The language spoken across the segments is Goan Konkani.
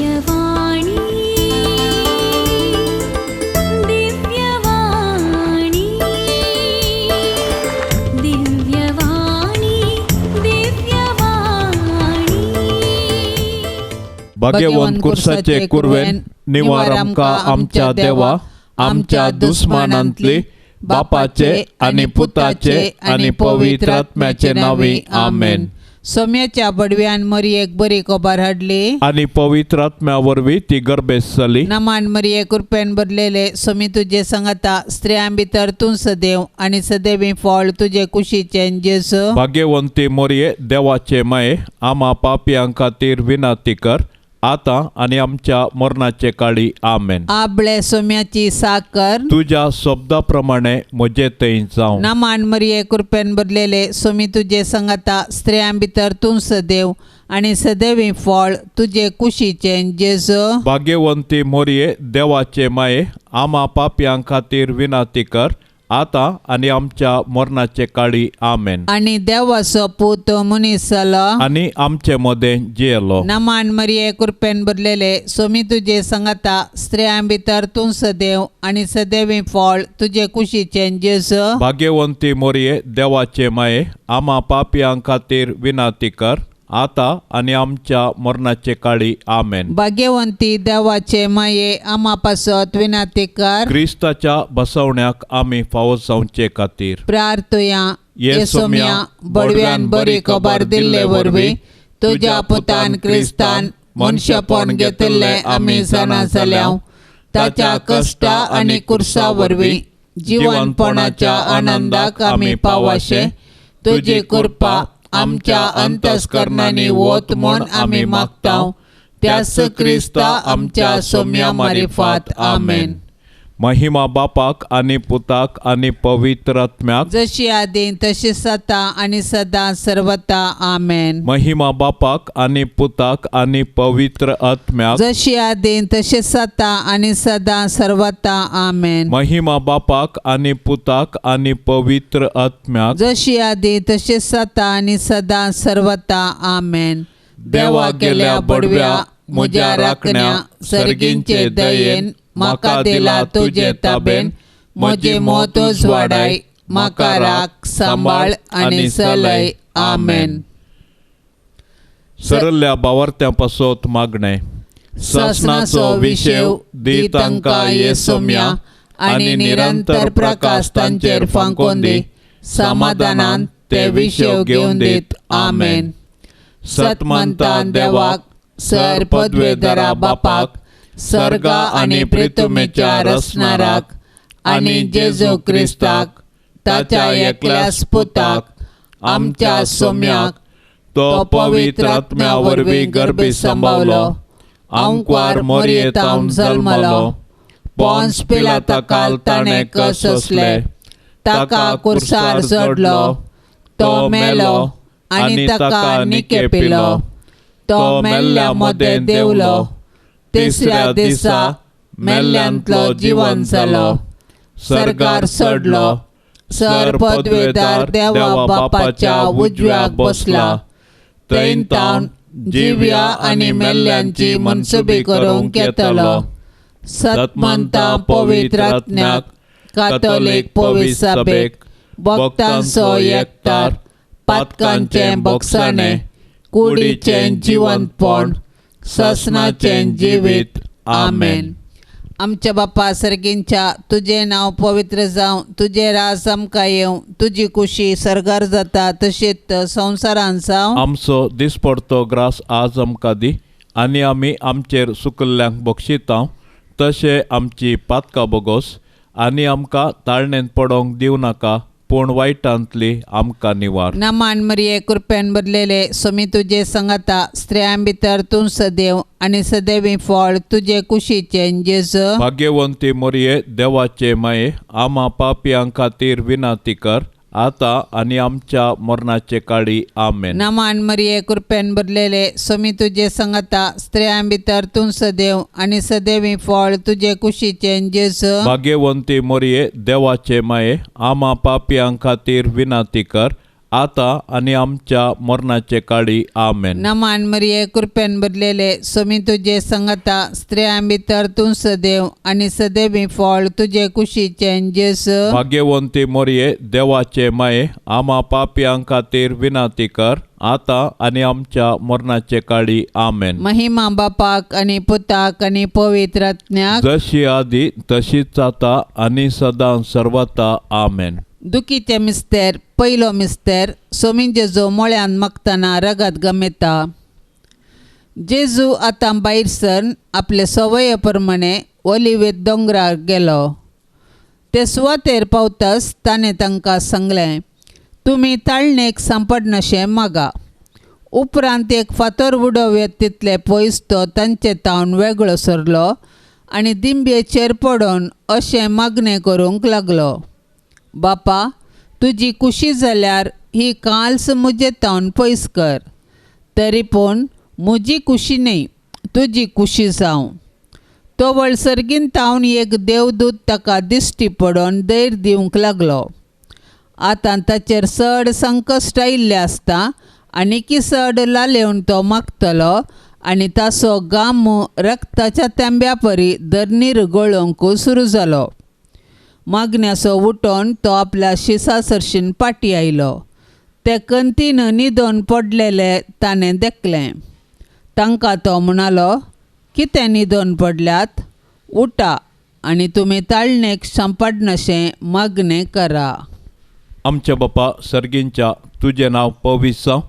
दिव्यवाणी, दिव्यवाणी, दिव्यवाणी, दिव्यवाणी. भाग्यवंत कुर्साचे कुरवेन निवार आमकां आमच्या देवा आमच्या दुस्मानांतली बापाचे आनी पुताचे आनी पवित्र आत्म्याचे नांवी आमेन. सोम्याच्या बडव्यान मरियेक बरी खबर हाडली आनी पवित्र आत्म्या वरवीं ती गर्भेस्त जाली. नमान मरिये, कृपेन भरलेले, सोमी तुजे संगता, स्त्रियां भितर तूं सदैव आनी सदैवी फळ तुजे कुशीचें जेजू. भाग्यवंती मोरये, देवाचे माये, आमा पापयां खातीर विनंती कर आतां आनी आमच्या मरणाचे काळी. आमेन. आबळे सोम्याची साकर. तुज्या शब्दा प्रमाणे म्हजे थंय जावं. नमान मरिये, कृपेन भरलेले, सोमी तुजे संगता, स्त्रियां भितर तूं सदैव आनी सदैवी फळ तुजे कुशीचें जेजू. भाग्यवंती मोरये, देवाचे माये, आमा पापयां खातीर विनंती कर आतां आनी आमच्या मरणाचे काळी. आमेन. आनी देवाचो पूत मनीस जालो आनी आमचे मदें जियेलो. नमान मरिये, कृपेन भरलेले, सोमी तुजे संगता, स्त्रियां भितर तूं सदैव आनी सदैवी फळ तुजे कुशीचें जेजू. भाग्यवंती मोरये, देवाचे माये, आमा पापयां खातीर विनंती कर आतां आनी आमच्या मरणाचे काळी. आमेन. भाग्यवंती देवाचे माये, आमा पासत विनंती कर. क्रिस्ताच्या बसवण्याक आमी फावो जावचे खातीर प्रार्थया. ये सोम्या, बडव्यान बरी खबर दिल्ले वरवीं तुज्या पुतान क्रिस्तान मनशेपण घेतिल्लें आमी जाणा जाल्या. ताच्या कश्टा आनी कुर्सा वरवीं जिवनपणाच्या आनंदाक आमी पावाशे तुजी कृपा आमच्या अंतस्करणांनी वत म्हूण आमी मागता, त्याच क्रिस्ता आमच्या सोम्या मारिफात. आमेन. महिमा बापाक आनी पुताक आनी पवित्र आत्म्याक, जशी आदी तशी सता आनी सदां सर्वता. आमेन. महिमा बापाक आनी पुताक आनी पवित्र आत्म्याक, जशी आदी तशी सता आनी सदां सर्वता. आमेन. महिमा बापाक आनी पुताक आनी पवित्र आत्म्याक, जशी आदी तशी सता आनी सदां सर्वता. आमेन. देवा गेल्या बडव्या म्हज्या राखण्या सर्गींचे दयेन म्हाका दिला तुजे ताबेन, म्हजे मत उजवाडाय, म्हाका राख, सांबाळ आनी चलय. आमेन. सरल्या बावर्त्यां पासत मागणें. सासणाचो विशेव दी तांकां ये सोम्या आनी निरंतर प्रकाश तांचेर फांकोवन दी, समाधानान ते विशेव घेवन दीत. आमेन. सतमंता देवाक, सर पदवेधरा बापाक, सर्गा आनी प्रितुमेच्या रचणाराक आनी जेजू क्रिस्ताक ताच्या एकल्याच पुताक आमच्या सोम्याक, तो पवित्र आत्म्या वरवीं गर्भी सांबावलो, आंकवार मोरयेतावन जल्मलो, पोन्स पिलाता काल ताणें कस सोंसले, ताका कुर्सार चडलो, तो मेलो आनी ताका निके पिलो, तो मेल्ल्या मदें देंवलो, तिसऱ्या दिसा मेल्ल्यांतलो जिवन जालो, सर्गार चडलो, सर पदवेदार देवा बापाच्या उजव्याक बसला, थंय तावन जिव्या आनी मेल्ल्यांची मनसुबी करूंक येतलो. सतमंता पवित्र आत्म्याक, कातोलीक पवित्र सभेक, भक्तांचो एकतार, पातकांचें बक्षाणें, कुडीचें जिवंतपण, ससनाचें जिवीत. आमेन. आमच्या बापा सर्गींच्या, तुजें नांव पवित्र जावं, तुजें राज आमकां येवं, तुजी कुशी सर्गार जाता तशीच संवसारान जावं. आमचो दिसपडतो ग्रास आज आमकां दी आनी आमी आमचेर सुकल्ल्यांक बक्षिता तशें आमची पातकां बोगोस आनी आमकां ताळणेंत पडोंक दिवं नाका, पूण वायटांतली आमकां निवार. नमान मरिये, कृपेन भरलेले, सोमी तुजे संगता, स्त्रियां भितर तूं सदैव आनी सदैवी फळ तुजे कुशीचें जेजू. भाग्यवंती मोरये, देवाचे माये, आमा पापयां खातीर विनंती कर आतां आनी आमच्या मरणाचे काळी. आमेन. नमान मरिये, कृपेन भरलेले, सोमी तुजे संगता, स्त्रियां भितर तूं सदैव आनी सदैवी फळ तुजे कुशीचें जेजू. भाग्यवंती मोरये, देवाचे माये, आमा पापयां खातीर विनंती कर आतां आनी आमच्या मरणाचे काळी. आमेन. नमान मरिये, कृपेन भरलेले, स्वामी तुजे संगता, स्त्रियां भितर तूं सदैव आनी सदैवी फळ तुजे कुशीचें जेजू. भाग्यवंती मोरये, देवाचे माये, आमा पापयां खातीर विनंती कर, आतां आनी आमच्या मरणाचे काळी. आमेन. महिमा बापाक आनी पुताक आनी पवित्र आत्म्याक, जशी आदी तशीच आतां आनी सदां सर्वता. आमेन. दुखीचे मिस्तेर. पयलो मिस्तेर. सोमी जेजू मोळ्यान मागतना रगत गमेता. जेजू आतां भायर सरन आपले सवये प्रमाणे ओलिवेत दोंगरार गेलो. ते सुवातेर पावताच ताणें तांकां सांगलें, तुमी ताळणेक सांपडनाशें मागा. उपरांत एक फातर उडोवयत तितले पयस तो तांचे तावन वेगळो सरलो आनी दिंबेचेर पडून अशें मागणें करूंक लागलो, बापा, तुजी कुशी जाल्यार ही काल्स म्हजे तावन पयस कर, तरी पूण म्हजी कुशी न्हय, तुजी कुशी जावं. तो वळसर्गीन तावन एक देवदूत ताका दिश्टी पडून धैर्य दिवंक लागलो. आतां ताचेर चड संकश्ट आयिल्लें आसता आनीकी चड लालेवन तो मागतलो आनी ताचो गाम रक्ताच्या तांब्या परी धरणीर गळोवंक सुरू जालो. मागण्याचो उठोन तो आपल्या शिसा सरशीन पाटी आयलो. ते कंतीन न्हिदोन पडलेले ताणें देखलें. तांकां तो म्हणालो, कितें न्हिदोन पडल्यात? उठा आनी तुमी ताळणेक सांपडनाशें मागणें करा. आमच्या बापा सर्गींच्या, तुजें नांव पवित्र जावं,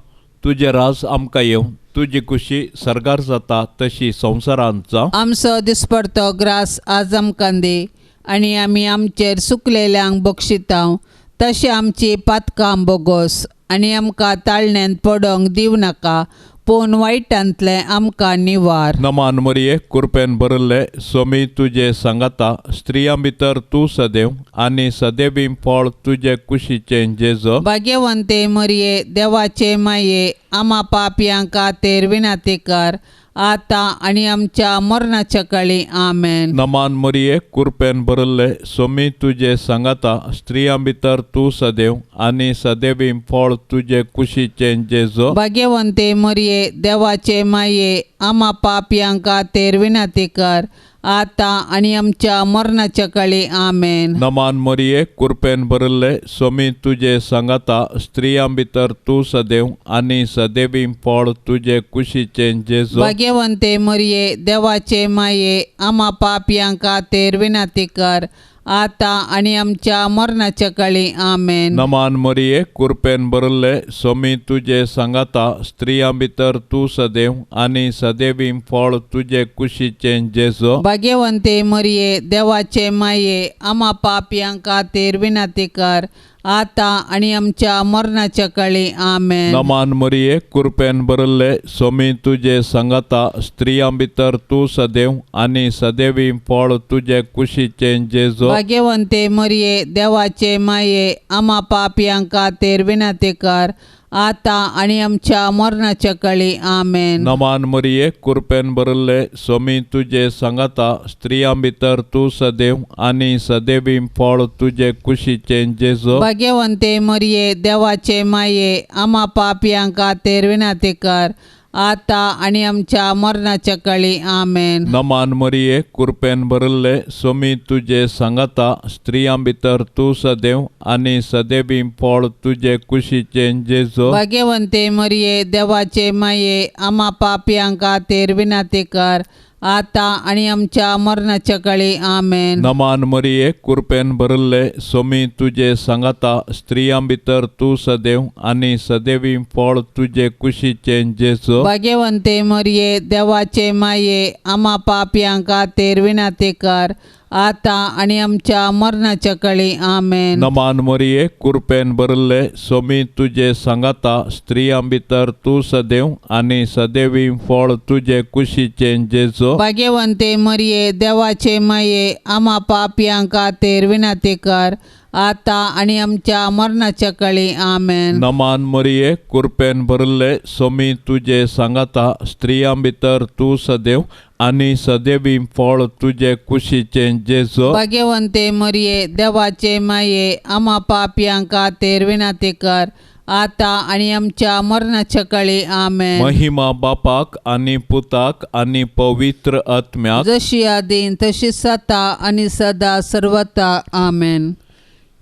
तुजें राज आमकां येवं, तुजी कुशी सर्गार जाता तशी संवसारांत जावं. आमचो दिसपडतो ग्रास आज आमकां दी आनी आमी आमचेर सुकलेल्यांक बक्षितांव तशें आमची पातकां बोगोस आनी आमकां ताळण्यांत पडोंक दिवं नाका, पूण वायटांतलें आमकां निवार. नमान मरिये, कृपेन भरिल्ले, स्वामी तुजे सांगाता, स्त्रियां भितर तूं सदैव आनी सदैवी फळ तुजे कुशीचें जेजू. भाग्यवंते मरिये, देवाचे माये, आमा पापयां खातीर विनंती कर, आतां आनी आमच्या मरणाच्या काळी. आमेन. नमान मरिये, कृपेन भरिल्ले, स्वामी तुजे सांगाता, स्त्रियां भितर तूं सदैव आनी सदैवी फळ तुजे कुशीचें जेजू. भाग्यवंते मरिये, देवाचे माये, आमा पापयां खातीर विनंती कर, आतां आनी आमच्या मरणाच्या काळी. आमेन. नमान मरिये, कृपेन भरिल्ले, स्वामी तुजे सांगाता, स्त्रियां भितर तूं सदैव आनी सदैवी फळ तुजे कुशीचें जेजू. भाग्यवंते मरिये, देवाचे माये, आमा पापयां खातीर विनंती कर, आतां आनी आमच्या मरणाच्या काळी. आमेन. नमान मरिये, कृपेन भरिल्ले, स्वामी तुजे सांगाता, स्त्रियां भितर तूं सदैव आनी सदैवी फळ तुजे कुशीचें जेजू. भाग्यवंते मरिये, देवाचे माये, आमा पापयां खातीर विनंती कर, आतां आनी आमच्या मरणाच्या काळी. आमेन. नमान मरिये, कृपेन भरिल्ले, स्वामी तुजे सांगाता, स्त्रियां भितर तूं सदैव आनी सदैवी फळ तुजे कुशीचें जेजू. भाग्यवंते मरिये, देवाचे माये, आमा पापयां खातीर विनंती कर, आतां आनी आमच्या मरणाच्या काळी. आमेन. नमान मरिये, कृपेन भरिल्ले, स्वामी तुजे सांगाता, स्त्रियां भितर तूं सदैव आनी सदैवी फळ तुजे कुशीचें जेजू. भाग्यवंते मरिये, देवाचे माये, आमा पापयां खातीर विनंती कर, आतां आनी आमच्या मरणाच्या काळी. आमेन. नमान मरिये, कृपेन भरिल्ले, स्वामी तुजे सांगाता, स्त्रियां भितर तूं सदैव आनी सदैवी फळ तुजे कुशीचें जेजू. भाग्यवंते मरिये, देवाचे माये, आमा पापयां खातीर विनंती कर, आतां आनी आमच्या मरणाच्या काळी. आमेन. नमान मरिये, कृपेन भरिल्ले, स्वामी तुजे सांगाता, स्त्रियां भितर तूं सदैव आनी सदैवी फळ तुजे कुशीचें जेजू. भाग्यवंते मरिये, देवाचे माये, आमा पापयां खातीर विनंती कर, आतां आनी आमच्या मरणाच्या काळी. आमेन. नमान मरिये, कृपेन भरिल्ले, स्वामी तुजे सांगाता, स्त्रियां भितर तूं सदैव आनी सदैवी फळ तुजे कुशीचें जेजू. भाग्यवंते मरिये, देवाचे माये, आमा पापयां खातीर विनंती कर, आतां आनी आमच्या मरणाच्या काळी. आमेन. नमान मरिये, कृपेन भरिल्ले, स्वामी तुजे सांगाता, स्त्रियां भितर तूं सदैव आनी सदैवी फळ तुजे कुशीचें जेजू. भाग्यवंते मरिये, देवाचे माये, आमा पापयां खातीर विनंती कर, आतां आनी आमच्या मरणाच्या काळी. आमेन. महिमा बापाक आनी पुताक आनी पवित्र आत्म्याक, जशी आदीन तशी सता आनी सदा सर्वता. आमेन.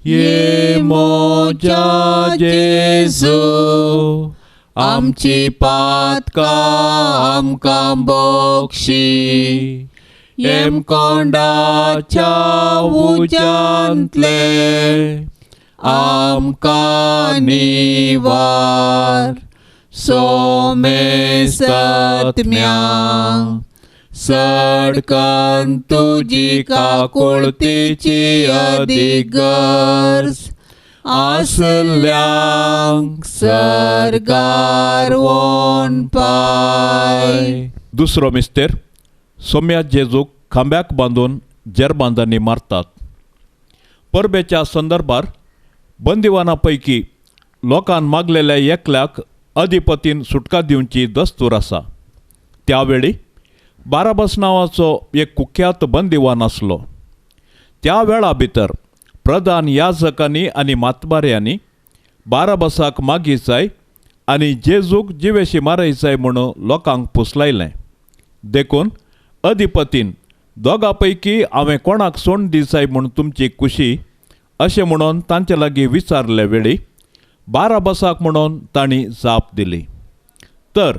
ये मोजा जेजू, आमची पातकां आमकां बक्षी, येमकोंडाच्या उज्यांतले आमकां निवार, सोमेसत्म्या सडकन तुजी काकुळतीची अदीक गरज आसल्यांक सर्गार वोन पाय. दुसरो मिस्तेर. सोम्या जेजूक खांब्याक बांदून जेरबांदांनी मारतात. परबेच्या संदर्भार बंदिवाना पैकी लोकान मागलेल्या एकल्याक अधिपतीन सुटका दिवची दस्तूर आसा. त्यावेळी बाराबस नांवाचो एक कुख्यात बंदिवान आसलो. त्या वेळा भितर प्रधान याजकांनी आनी मातबाऱ्यांनी बाराबसाक मागीचाय आनी जेजूक जिवेशी मारयचाय म्हणून लोकांक पुसलायलें. देखून अधिपतीन दोगा पैकी हांवें कोणाक सोंड दिसाय म्हूण तुमची खुशी अशें म्हणून तांचे लागीं विचारले वेळी बाराबसाक म्हणून तांणी जाप दिली. तर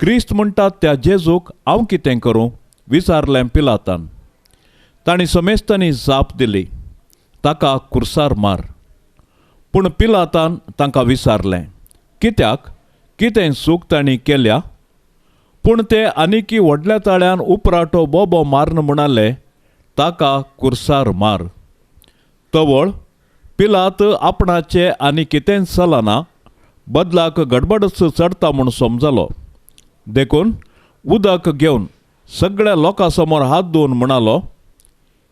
क्रिस्त म्हणटात त्या जेजूक हांव कितें करूं विचारलें पिलातान. तांणी समेस्तांनी जाप दिली, ताका कुर्सार मार. पूण पिलातान तांकां विचारलें, कित्याक, कितें चूक तांणी केल्या? पूण ते आनीकी व्हडल्या ताळ्यान उपराटो बोबो मारन म्हणाले, ताका कुर्सार मार. तवळ पिलात आपणाचे आनी कितेंच चलना, बदलाक गडबडच चडता म्हूण समजलो. देखून उदक घेवन सगळ्या लोकां समोर हात धुवन म्हणालो,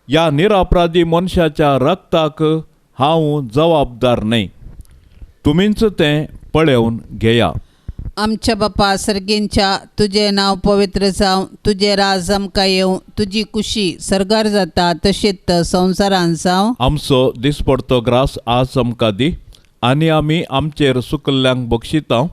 ह्या निरापराधी मनशाच्या रक्ताक हांव जबाबदार न्हय, तुमीच तें पळोवन घेया. आमच्या बापा सर्गींच्या, तुजें नांव पवित्र जावं, तुजें राज आमकां येवं, तुजी कुशी सर्गार जाता तशीच संवसारान जावं. आमचो दिसपडतो ग्रास आज आमकां दी, आनी आमी आमचेर सुकल्ल्यांक बक्षिता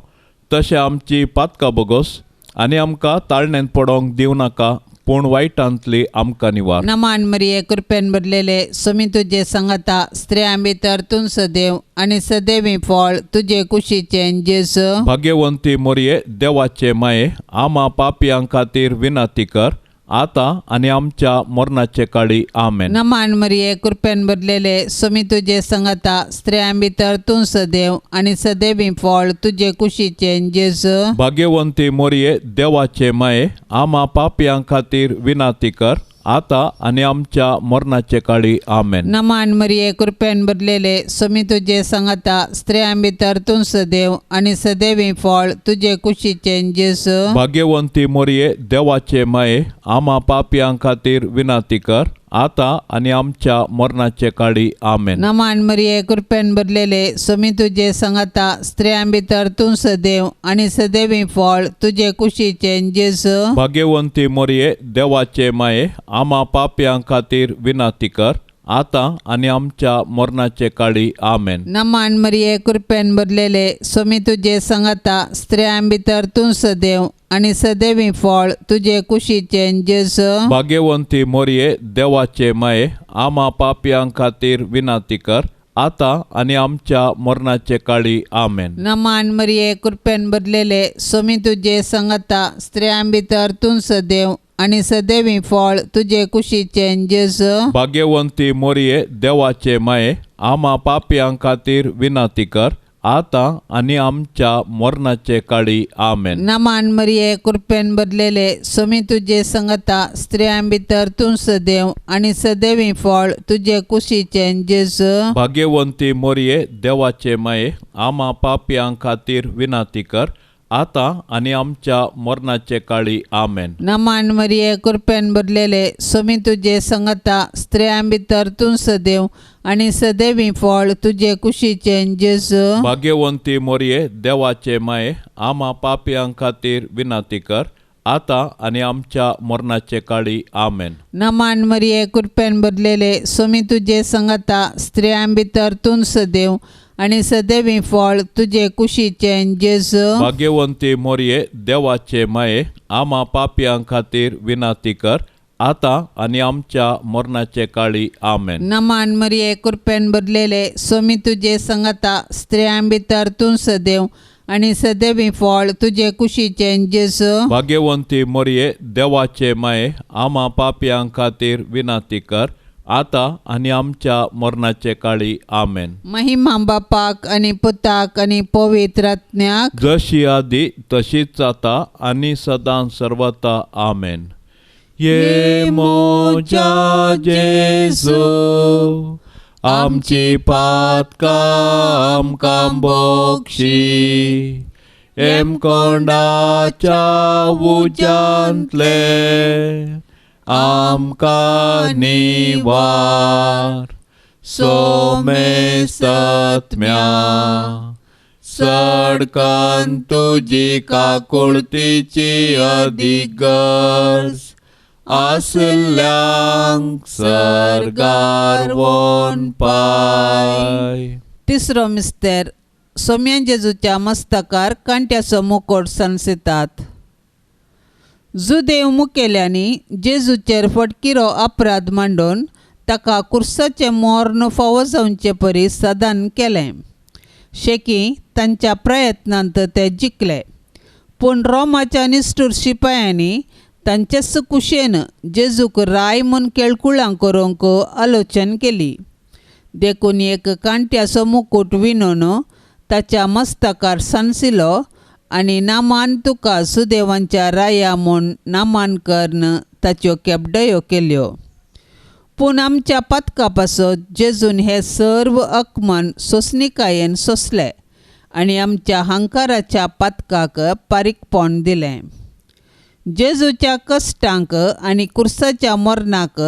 तशें आमची पातकां बोगोस, आनी आमकां ताळण्यांत पडोंक दिवं नाका, पूण वायटांतली आमकां निवार. नमान मरिये, कृपेन भरलेले, स्वामी तुजे संगता, स्त्रियां भितर तूं सदैव आनी सदैवी फळ तुजे कुशीचें जेजू. भाग्यवंती मोरये, देवाचे माये, आमा पापयां खातीर विनंती कर, आतां आनी आमच्या मरणाचे काळी. आमेन. नमान मरिये, कृपेन भरलेले, स्वामी तुजे संगता, स्त्रियां भितर तूं सदैव आनी सदैवी फळ तुजे कुशीचें जेजू. भाग्यवंती मोरये, देवाचे माये, आमा पापयां खातीर विनंती कर, आतां आनी आमच्या मरणाचे काळी. आमेन. नमान मरिये, कृपेन भरलेले, स्वामी तुजे संगता, स्त्रियां भितर तूं सदैव आनी सदैवी फळ तुजे कुशीचें जेजू. भाग्यवंती मोरये, देवाचे माये, आमा पापयां खातीर विनंती कर, आतां आनी आमच्या मरणाचे काळी. आमेन. नमान मरिये, कृपेन भरलेले, स्वामी तुजे संगता, स्त्रियां भितर तूं सदैव आनी सदैवी फळ तुजे कुशीचें जेजू. भाग्यवंती मोरये, देवाचे माये, आमा पापयां खातीर विनंती कर, आतां आनी आमच्या मरणाचे काळी. आमेन. नमान मरिये, कृपेन भरलेले, स्वामी तुजे संगता, स्त्रियां भितर तूं सदैव आनी सदैवी फळ तुजे कुशीचें जेजू. भाग्यवंती मोरये, देवाचे माये, आमा पापयां खातीर विनंती कर, आतां आनी आमच्या मरणाचे काळी. आमेन. नमान मरिये, कृपेन भरलेले, स्वामी तुजे संगता, स्त्रियां भितर तूं सदैव आनी सदैवी फळ तुजे कुशीचें जेजू. भाग्यवंती मोरये, देवाचे माये, आमा पापयां खातीर विनंती कर, आतां आनी आमच्या मरणाचे काळी. आमेन. नमान मरिये, कृपेन भरलेले, स्वामी तुजे संगता, स्त्रियां भितर तूं सदैव आनी सदैवी फळ तुजे कुशीचें जेजू. भाग्यवंती मोरये, देवाचे माये, आमा पापयां खातीर विनंती कर, आतां आनी आमच्या मरणाचे काळी. आमेन. नमान मरिये, कृपेन भरलेले, स्वामी तुजे संगता, स्त्रियां भितर तूं सदैव आनी सदैवी फळ तुजे कुशीचें जेजू. भाग्यवंती मोरये, देवाचे माये, आमा पापयां खातीर विनंती कर, आतां आनी आमच्या मरणाचे काळी. आमेन. नमान मरिये, कृपेन भरलेले, सोमी तुजे संगता, स्त्रियां भितर तूं सदैव आनी सदैवी फळ तुजे कुशीचें जेजू. भाग्यवंती मोरये, देवाचे माये, आमा पापयां खातीर विनाती कर, आतां आनी आमच्या मरणाचे काळी. आमेन. नमान मरिये, कृपेन भरलेले, सोमी तुजे संगता, स्त्रियां भितर तूं सदैव आनी सदैवी फळ तुजे कुशीचें जेजू. भाग्यवंती मोरये, देवाचे माये, आमा पापयां खातीर विनाती कर, आतां आनी आमच्या मरणाचे काळी. आमेन. महिमा बापाक आनी पुताक आनी पवित्र आत्म्याक, जशी आदी तशीच आता आनी सदां सर्वता. आमेन. ये मोजा जेजू, आमची पातकां आमकां बोक्षी, एमकोंडाच्या उज्यांतले आमकां निवार, सोमेसत्म्या सडकान तुजी काकुळतीची अदीक गरज आसल्यांक सर्गार वोन पाय. तिसरो मिस्तेर. सोम्यान जेजूच्या मस्तकार कांट्याचो मुकोट सनसितात. जुदेव मुखेल्यांनी जेजूचेर फटकिरो अपराध मांडून ताका कुर्साचें मर्ण फावो जावचे परी सदान केलें. शेकी तांच्या प्रयत्नांत ते जिखले, पूण रोमाच्या निश्ठूर शिपायांनी तांचेच कुशेन जेजूक राय म्हूण केळकुळां करूंक आलोचन केली. देखून एक कांट्याचो मुकूट विणून ताच्या मस्तकार सांसिलो आनी नामान तुका सुदेवांच्या राया म्हूण नामान करून ताच्यो केपडयो केल्यो. पूण आमच्या पातका पासत जेजून हे सर्व अकमान सोंसणिकायेन सोंसले आनी आमच्या हंकाराच्या पातकाक पारीकपण दिलें. जेजूच्या कश्टांक आनी कुर्साच्या मरणाक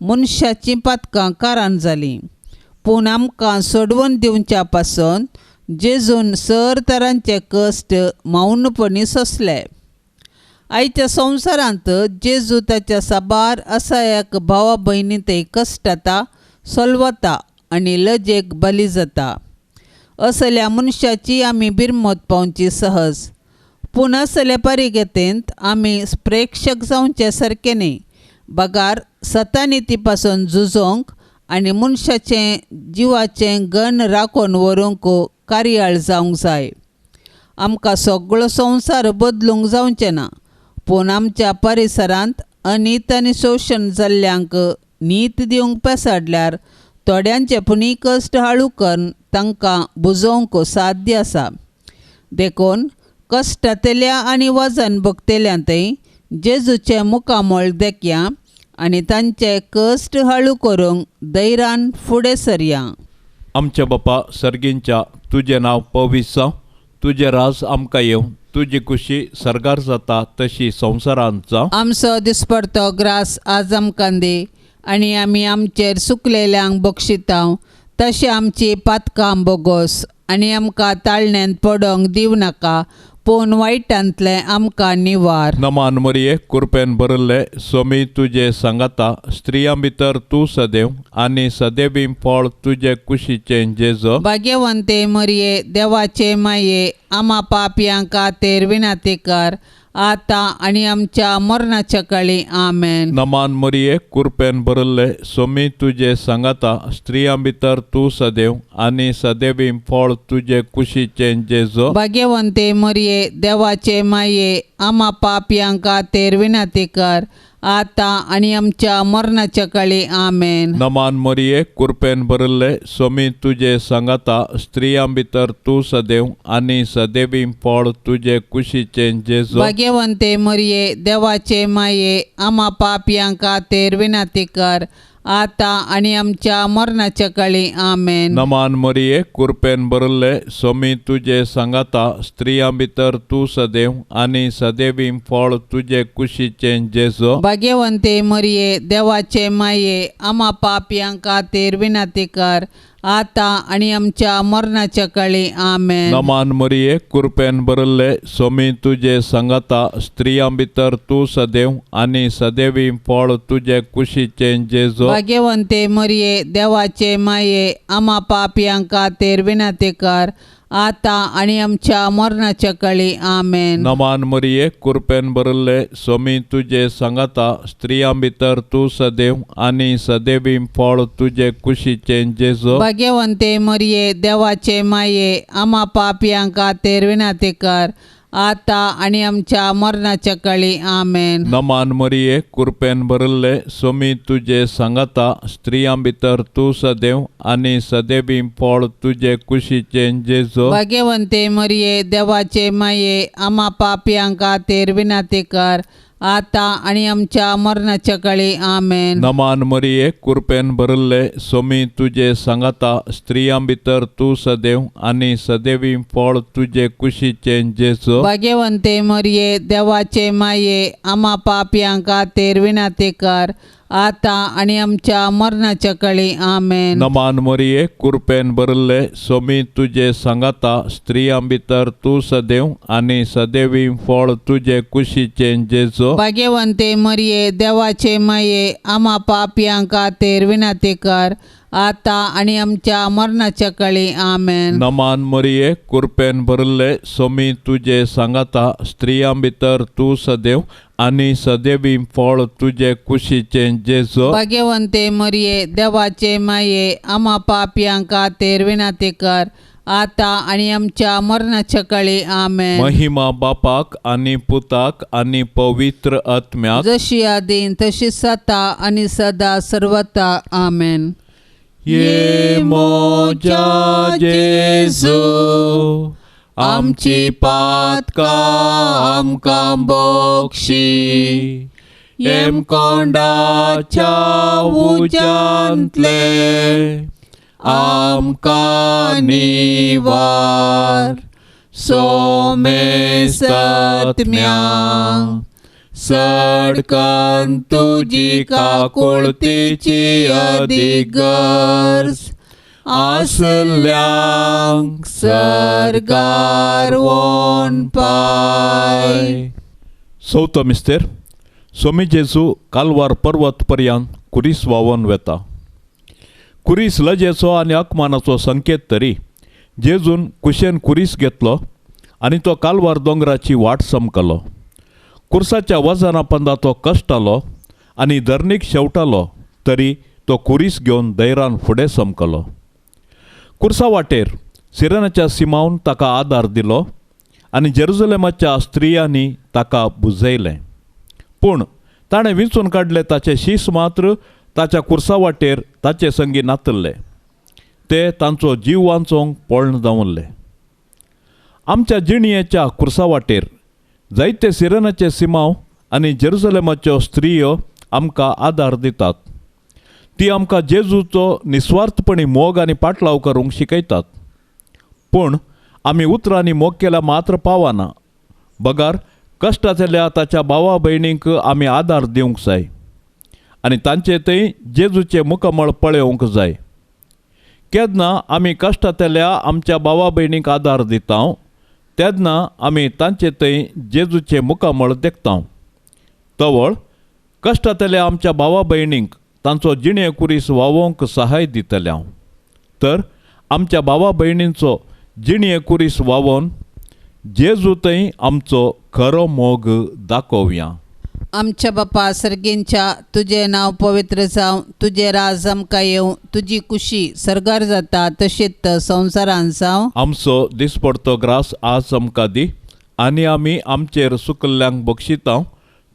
मनशाचीं पातकां कारण जालीं, पूण आमकां सोडवून दिवच्या पासून जेजून सर तरांचे कश्ट मौनपणी सोंसले. आयच्या संवसारांत जेजू ताच्या साबार असायक भावा भयणी ते कश्टता सोलवता आनी लजेक बली जाता. असल्या मनशाची आमी बिरमत पावची सहज, पूण असले परिगतेंत आमी प्रेक्षक जावचे सारके न्ही, बगार सतानिती पासून झुजोंक आनी मनशाचें जिवाचें गण राखून व्हरूंक कार्याळ जावंक जाय. आमकां सगळो संवसार बदलूंक जावचें ना, पूण आमच्या परिसरांत अनीत आनी शोशण जाल्ल्यांक नीत दिवंक पेसाडल्यार थोड्यांचे पुणी कश्ट हाळू करून तांकां बुजोवंक साध्य आसा. देखून कश्टांतल्या आनी वजन भोगतल्यांतय जेजूचें मुखामळ देखया आनी तांचे कश्ट हाळू करूंक धैर्यान फुडें सरया. आमच्या बापा सर्गींच्या, तुजें नांव पवित्र जावं, तुजें राज आमकां येवं, तुजी खुशी सर्गार जाता तशी संवसारांत जावं. आमचो दिसपडतो ग्रास आज आमकां दी आनी आमी आमचेर सुकलेल्यांक बक्षितांव तशें आमची पातकां बोगोस आनी आमकां ताळण्यांत पडोंक दिवं नाका, पूण वायटांतलें आमकां निवार. नमान मरिये, कुरपेन भरिल्ले, सोमी तुजे सांगाता, स्त्रियां भितर तूं सदैव आनी सदैवी फळ तुजे कुशीचें जेजो. भाग्यवंते मरिये, देवाचे माये, आमा पापयां खातीर विनंती कर, आतां आनी आमच्या मरणाच्या काळी. आमेन. नमान मरिये, कुरपेन भरिल्ले, सोमी तुजे सांगाता, स्त्रियां भितर तूं सदैव आनी सदैवी फळ तुजे कुशीचें जेजो. भाग्यवंते मरिये, देवाचे माये, आमा पापयां खातीर विनंती कर, आतां आनी आमच्या मरणाच्या काळी. आमेन. नमान मरिये, कुरपेन भरिल्ले, सोमी तुजे सांगाता, स्त्रियां भितर तूं सदैव आनी सदैवी फळ तुजे कुशीचें जेजो. भाग्यवंते मरिये, देवाचे माये, आमा पापयां खातीर विनंती कर, आतां आनी आमच्या मरणाच्या काळी. आमेन. नमान मरिये, कुरपेन भरिल्ले, सोमी तुजे सांगाता, स्त्रियां भितर तूं सदैव आनी सदैवी फळ तुजे कुशीचें जेजो. भाग्यवंते मरिये, देवाचे माये, आमा पापयां खातीर विनंती कर, आतां आनी आमच्या मरणाच्या काळी. आमेन. नमान मरिये, कृपेन भरिल्ले, सोमी तुजे सांगाता, स्त्रियां भितर तूं सदैव आनी सदैवी फळ तुजे कुशीचें जेजू. भाग्यवंते मरिये, देवाचे माये, आमा पापयां खातीर विनंती कर, आतां आनी आमच्या मरणाच्या काळी. आमेन. नमान मरिये, कृपेन भरिल्ले, सोमी तुजे सांगाता, स्त्रियां भितर तूं सदैव आनी सदैवी फळ तुजे कुशीचें जेजू. भाग्यवंते मरिये, देवाचे माये, आमा पापयां खातीर विनंती कर, आतां आनी आमच्या मरणाच्या काळी. आमेन. नमान मरिये, कृपेन भरिल्ले, सोमी तुजे सांगाता, स्त्रियां भितर तूं सदैव आनी सदैवी फळ तुजे कुशीचें जेजू. भाग्यवंते मरिये, देवाचे माये, आमा पापयां खातीर विनंती कर, आतां आनी आमच्या मरणाच्या काळी. आमेन. नमान मरिये, कृपेन भरिल्ले, सोमी तुजे सांगाता, स्त्रियां भितर तूं सदैव आनी सदैवी फळ तुजे कुशीचें जेजू. भाग्यवंते मरिये, देवाचे माये, आमा पापयां खातीर विनंती कर, आतां आनी आमच्या मरणाच्या काळी. आमेन. नमान मरिये, कृपेन भरिल्ले, सोमी तुजे सांगाता, स्त्रियां भितर तूं सदैव आनी सदैवी फळ तुजे कुशीचें जेजू. भाग्यवंते मरिये, देवाचे माये, आमा पापयां खातीर विनंती कर, आतां आनी आमच्या मरणाच्या काळी. आमेन. नमान मरिये, कृपेन भरिल्ले, सोमी तुजे सांगाता, स्त्रियां भितर तूं सदैव आनी सदैवी फळ तुजे कुशीचें जेजू. भाग्यवंते मरिये, देवाचे माये, आमा पापयां खातीर विनंती कर, आतां आनी आमच्या मरणाच्या काळी. आमेन. महिमा बापाक आनी पुताक आनी पवित्र आत्म्याक, जशी आदीन तशी सता आनी सदा सर्वता. आमेन. ये मोजा जेजू, आमची पातकां आमकां बक्षी, हेमकोंडाच्या उज्यांतले आमकां निवार, सोमेसत्म्या सडकन तुजी काकुळतीची अदीक गरज आसल्यांक सर्गार वोन पाय. चवथो मिस्तेर. सोमी जेजू कालवार पर्वत पर्यंत कुरीस व्हांवोन वेता. कुरीस लजेचो आनी अपमानाचो संकेत तरी जेजून कुशेन कुरीस घेतलो आनी तो कालवार दोंगराची वाट समकलो. कुर्साच्या वजना पंदा तो कश्टालो आनी धरणीक शेवटालो तरी तो कुरीस घेवन धैरान फुडें समकलो. कुर्सा वाटेर सिरनाच्या सिमावन ताका आदार दिलो आनी जेरुजलेमाच्या स्त्रियांनी ताका बुजयलें. पूण ताणें विंचून काडले ताचे शीस मात्र ताच्या कुर्सा वाटेर ताचे संगी नातल्ले. ते तांचो जीव वांचोवंक पळण जावनले. आमच्या जिणयेच्या कुर्सा वाटेर जायते सिरनाचे सिमाव आनी जेरुजलेमाच्यो स्त्रियो आमकां आदार दितात. ती आमकां जेजूचो निस्वार्थपणी मोग आनी पाटलाव करूंक शिकयतात. पूण आमी उतरांनी मोग केल्यार मात्र पावना, बगर कश्टांतल्या ताच्या भावा भयणींक आमी आदार दिवंक जाय आनी तांचे थंय जेजूचें मुखमळ पळोवंक जाय. केन्ना आमी कश्टांतल्या आमच्या भावा भयणींक आदार दिता तेन्ना आमी तांचे थंय जेजूचें मुखामळ देखता. तवळ कश्टांतल्या आमच्या भावा भयणींक तांचो जिणे कुरीस व्हांवोवंक सहाय दितले हांव. तर आमच्या भावा भयणींचो जिणे कुरीस व्हांवोवन जेजू थंय आमचो खरो मोग दाखोवया. आमच्या बापा सर्गींच्या, तुजें नांव पवित्र जावं, तुजें राज आमकां येवं, तुजी कुशी सर्गार जाता तशीच संवसारान जावं. आमचो दिसपडतो ग्रास आज आमकां दी आनी आमी आमचेर सुकल्ल्यांक बक्षिता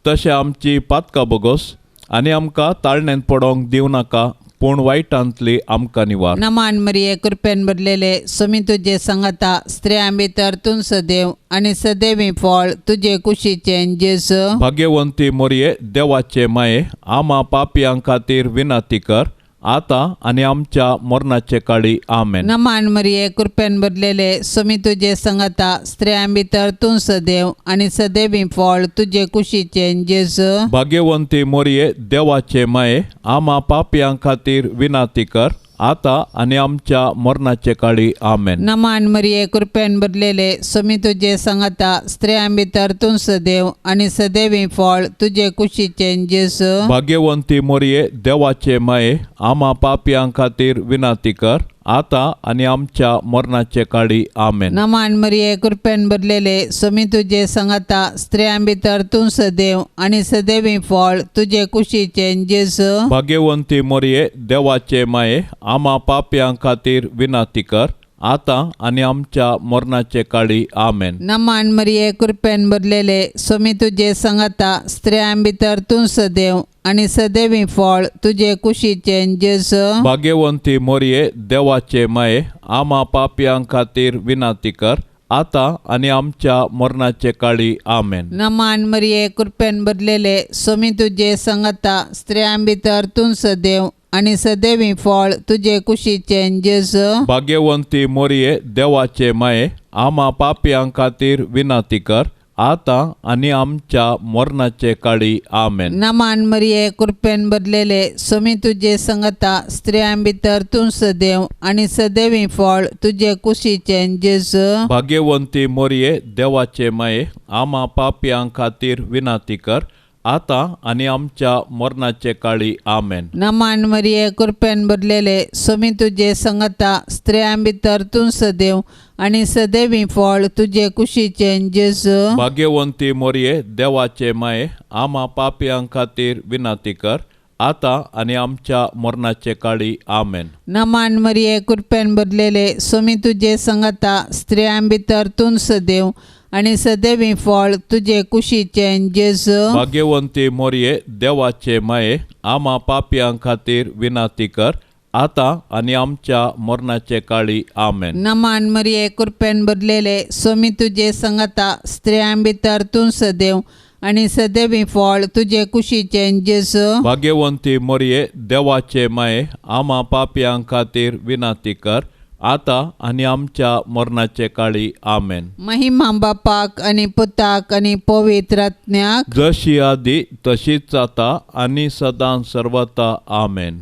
तशें आमची पातकां बोगोस आनी आमकां ताळण्यांत पडोवंक दिवं नाका, पूण वायटांतली आमकां निवार. नमान मरिये, कृपेन भरलेले, सोमी तुजे सांगाता, स्त्रियां भितर तूं सदैव आनी सदैवी फळ तुजे कुशीचें जेजू. भाग्यवंती मोरये, देवाचे माये, आमा पापयां खातीर विनंती कर, आतां आनी आमच्या मरणाचे काळी. आमेन. नमान मरिये, कृपेन भरलेले, सोमी तुजे सांगाता, स्त्रियां भितर तूं सदैव आनी सदैवी फळ तुजे कुशीचें जेजू. भाग्यवंती मोरये, देवाचे माये, आमा पापयां खातीर विनंती कर, आतां आनी आमच्या मरणाचे काळी आमेन. नमान मरिये कृपेन भरलेले स्वामी तुजे सांगाता स्त्रियां भितर तूं सदैव आनी सदैवी फळ तुजे कुशीचें जेजू. भाग्यवंती मोरये देवाचे माये आमा पापयां खातीर विनंती कर आतां आनी आमच्या मरणाचे काळी आमेन. नमान मरिये कृपेन भरलेले स्वामी तुजे सांगाता स्त्रियां भितर तूं सदैव आनी सदैवी फळ तुजे कुशीचें जेजू. भाग्यवंती मोरये देवाचे माये आमा पापयां खातीर विनंती कर आतां आनी आमच्या मरणाचे काळी आमेन. नमान मरिये कृपेन भरलेले स्वामी तुजे सांगाता स्त्रियां भितर तूं सदैव आनी सदैवी फळ तुजे कुशीचें जेजू. भाग्यवंती मोरये देवाचे माये आमा पापयां खातीर विनंती कर आतां आनी आमच्या मरणाचे काळी आमेन. नमान मरिये कृपेन भरलेले स्वामी तुजे सांगाता स्त्रियां भितर तूं सदैव आनी सदैवी फळ तुजे कुशीचें जेजू. भाग्यवंती मोरये देवाचे माये आमा पापयां खातीर विनंती कर आतां आनी आमच्या मरणाचे काळी आमेन. नमान मरिये कृपेन भरलेले स्वामी तुजे सांगाता स्त्रियां भितर तूं सदैव आनी सदैवी फळ तुजे कुशीचें जेजू. भाग्यवंती मोरये देवाचे माये आमा पापयां खातीर विनंती कर आतां आनी आमच्या मरणाचे काळी आमेन. नमान मरिये कृपेन भरलेले स्वामी तुजे सांगाता स्त्रियां भितर तूं सदैव आनी सदैवी फळ तुजे कुशीचें जेजू. भाग्यवंती मोरये देवाचे माये आमा पापयां खातीर विनंती कर आतां आनी आमच्या मरणाचे काळी आमेन. नमान मरिये कृपेन भरलेले स्वामी तुजे सांगाता स्त्रियां भितर तूं सदैव आनी सदैवी फळ तुजे कुशीचें जेजू. भाग्यवंती मोरये देवाचे माये आमा पापयां खातीर विनंती कर आतां आनी आमच्या मरणाचे काळी आमेन. नमान मरिये कृपेन भरलेले स्वामी तुजे सांगाता स्त्रियां भितर तूं सदैव आनी सदैवी फळ तुजे कुशीचें जेजू. भाग्यवंती मोरये देवाचे माये आमा पापयां खातीर विनंती कर आतां आनी आमच्या मरणाचे काळी आमेन. महिमा बापाक आनी पुताक आनी पवित्र आत्म्याक, जशी आदी तशीच आतां आनी सदां सर्वता आमेन.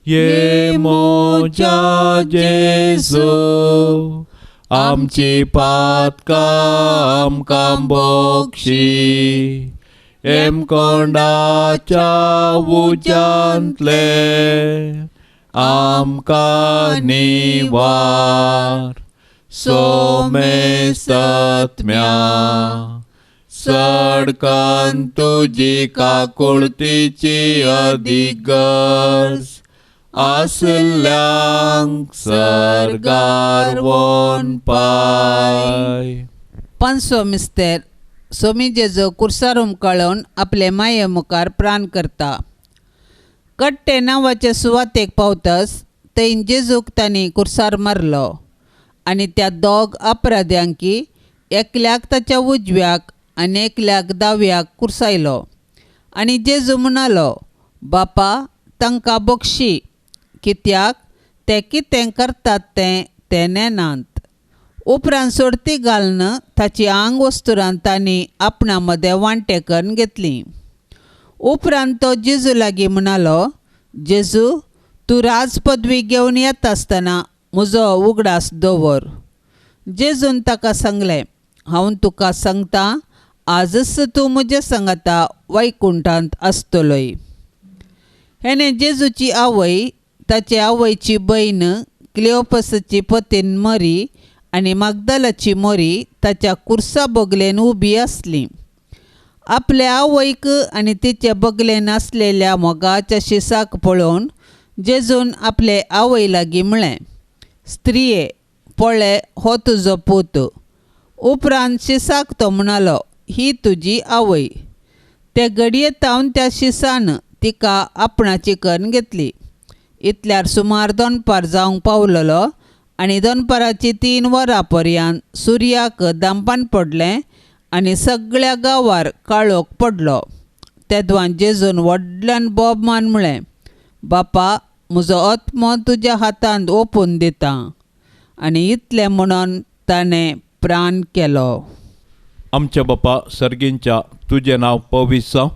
ये मोजा जेजू आमची पातकां आमकां बोक्षी हेमकोंडाच्या उज्यांतले आमकां निवार सोमेस्तत्म्या सडकन तुजी काकुळतीची अदीक गरज आसल्यांक सर्गार वोन पाय. पांचवो मिस्तेर स्वामी जेजू कुर्सार हुमकळोवन आपले माये मुखार प्राण करता. कट्टे नांवाचे सुवातेक पावतच थंय जेजूक तांणी कुर्सार मारलो आनी त्या दोग अपराध्यांकी एकल्याक ताच्या उजव्याक आनी एकल्याक दाव्याक कुर्सायलो. आनी जेजू म्हणालो, बापा तांकां बक्षी, कित्याक ते कितें करतात तें ते नेनात. उपरांत सोडती घालून ताची आंग वस्तुरान तांणी आपणा मदें वांटे करून घेतली. उपरांत तो जेजू लागीं म्हणालो, जेजू तूं राजपदवी घेवन येता आसतना म्हजो उगडास दवर. जेजून ताका सांगलें, हांव तुका सांगता आजच तूं म्हजे सांगाता वैकुंठांत आसतलोय. हेणें जेजूची आवय, ताचे आवयची भयण क्लियोपसाची पतीन मरी आनी मागदालाची मोरी ताच्या कुर्सा बगलेन उबी आसली. आपल्या आवयक आनी तिचे बगलेन आसलेल्या मोगाच्या शिसाक पळोवन जेजून आपले आवय लागीं म्हळें, स्त्रिये पळय हो तुजो पूत. उपरांत शिसाक तो म्हणालो, ही तुजी आवय. ते घडये तावन त्या शिसान तिका आपणाची करून घेतली. इतल्यार सुमार दनपार जावंक पावलेलो आनी दनपाराची 3 वरां पर्यंत सुर्याक दांपान पडलें आनी सगळ्या गांवार काळोख पडलो. तेदवान जेजून व्हडल्यान बोब मान म्हळें, बापा म्हजो आत्मो तुज्या हातांत ओपून दिता. आनी इतलें म्हणून ताणें प्राण केलो. आमच्या बापा सर्गींच्या तुजें नांव पवित्र जावं,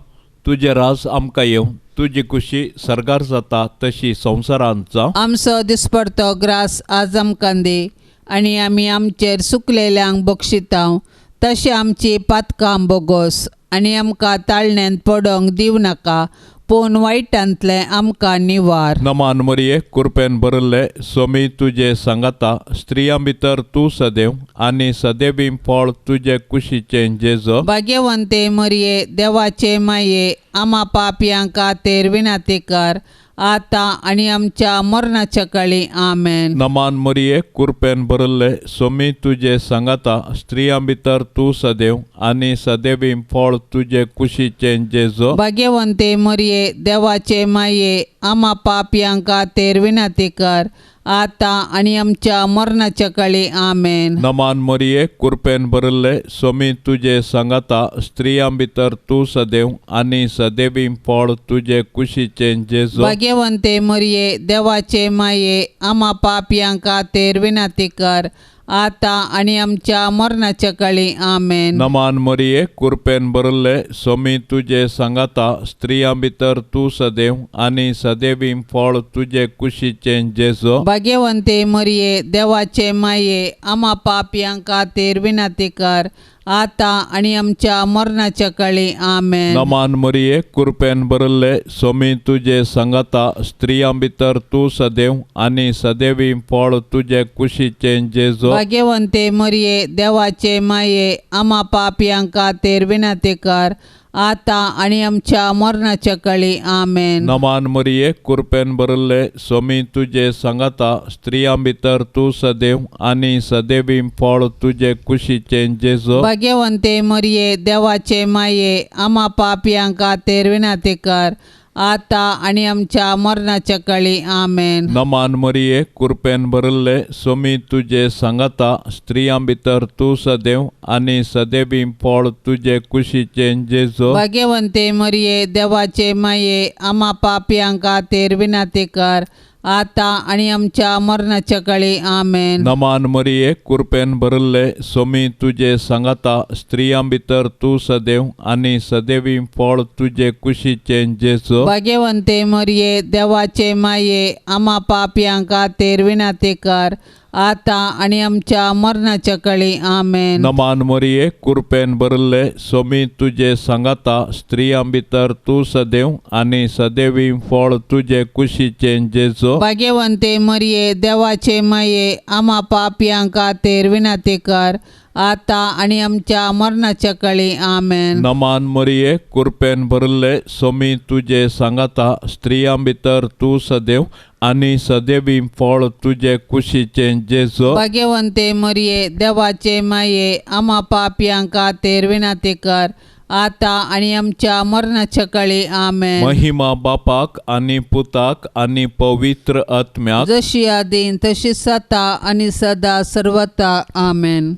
तुजें राज आमकां येवं, तुजी कुशी सर्गार जाता तशी संवसारांत जावं। आमचो दिसपडतो ग्रास आज आमकां दी आनी आमी आमचेर सुकलेल्यांक बक्षितांव तशें आमची पातकां बोगोस आनी आमकां ताळण्यांत पडोंक दिवं नाका पूण वायटांतलें आमकां निवार। नमान मरिये कृपेन भरिल्ले स्वामी तुजे सांगाता स्त्रियां भितर तूं सदैव आनी सदैवी फळ तुजे कुशीचें जेजो। भाग्यवंते मरिये देवाचे माये आमा पापयां खातीर विनंती कर आतां आनी आमच्या मरणाच्या काळी आमेन। नमान मरिये कृपेन भरिल्ले स्वामी तुजे सांगाता स्त्रियां भितर तूं सदैव आनी सदैवी फळ तुजे कुशीचें जेजो। भाग्यवंते मरिये देवाचे माये आमा पापयां खातीर विनंती कर आतां आनी आमच्या मरणाच्या काळी आमेन। नमान मरिये कृपेन भरिल्ले स्वामी तुजे सांगाता स्त्रियां भितर तूं सदैव आनी सदैवी फळ तुजे कुशीचें जेजो। भाग्यवंते मरिये देवाचे माये आमा पापयां खातीर विनंती कर आतां आनी आमच्या मरणाच्या काळी आमेन। नमान मरिये कृपेन भरिल्ले स्वामी तुजे सांगाता स्त्रियां भितर तूं सदैव आनी सदैवी फळ तुजे कुशीचें जेजो। भाग्यवंते मरिये देवाचे माये आमा पापयां खातीर विनंती कर आतां आनी आमच्या मरणाच्या काळी आमेन। नमान मरिये कृपेन भरिल्ले स्वामी तुजे सांगाता स्त्रियां भितर तूं सदैव आनी सदैवी फळ तुजे कुशीचें जेजो। भाग्यवंते मरिये देवाचे माये आमा पापयां खातीर विनंती कर आतां आनी आमच्या मरणाच्या काळी आमेन। नमान मरिये कृपेन भरिल्ले स्वामी तुजे सांगाता स्त्रियां भितर तूं सदैव आनी सदैवी फळ तुजे कुशीचें जेजो। भाग्यवंते मरिये देवाचे माये आमा पापयां खातीर विनंती कर आतां आनी आमच्या मरणाच्या काळी आमेन। नमान मरिये कृपेन भरिल्ले स्वामी तुजे सांगाता स्त्रियां भितर तूं सदैव आनी सदैवी फळ तुजे कुशीचें जेजो। भाग्यवंते मरिये देवाचे माये आमा पापयां खातीर विनंती कर आतां आनी आमच्या मरणाच्या काळी आमेन। नमान मरिये कृपेन भरिल्ले स्वामी तुजे सांगाता स्त्रियां भितर तूं सदैव आनी सदैवी फळ तुजे कुशीचें जेजो। भाग्यवंते मरिये देवाचे माये आमा पापयां खातीर विनंती कर आतां आनी आमच्या मरणाच्या काळी आमेन। नमान मरिये कृपेन भरिल्ले स्वामी तुजे सांगाता स्त्रियां भितर तूं सदैव आनी सदैवी फळ तुजे कुशीचें जेजो। भाग्यवंते मरिये देवाचे माये आमा पापयां खातीर विनंती कर आतां आनी आमच्या मरणाच्या काळी आमेन। नमान मरिये कृपेन भरिल्ले स्वामी तुजे सांगाता स्त्रियां भितर तूं सदैव आनी सदैवी फळ तुजे कुशीचें जेजो। भाग्यवंते मरिये देवाचे माये आमा पापयां खातीर विनंती कर आतां आनी आमच्या मरणाच्या काळी आमेन। महिमा बापाक आनी पुताक आनी पवित्र आत्म्याक, जशी आदीन तशी सता आनी सदा सर्वता आमेन।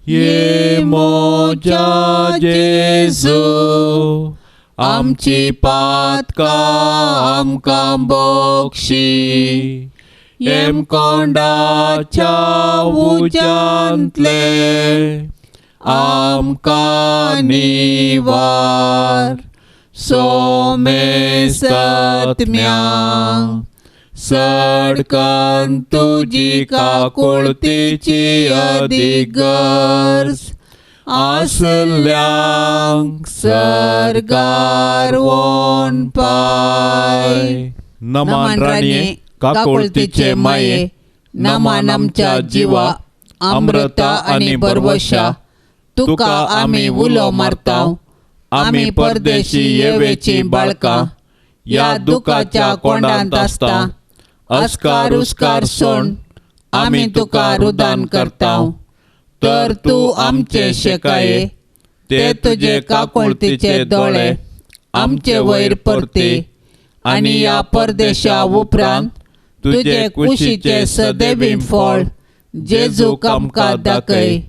ये मोजा जेजू आमची पातकां आमकां बक्षी येमकोंडाच्या उज्यांतले आमकां निवार सोमेसत्म्या सडकन तुजी काकुळतीची अधिगर्ज आसल्यांक सरगार वोन पाय। नमान राणये काकुळतीचे माये, नमान आमच्या जिवा अमृता आनी बरवशा, तुका आमी उलो मारता, आमी परदेशी येवेची बाळकां या दुखाच्या कोंडांत आसता, अस्कार उस्कार सोण आमी तुका रुदान करता, तर तूं आमचे शेकाये ते तुजे काकुळतीचे दोळे आमचे वयर परते आनी ह्या परदेशा उपरांत तुजे कुशीचे सदैवी फळ जेजूक आमकां दाखय।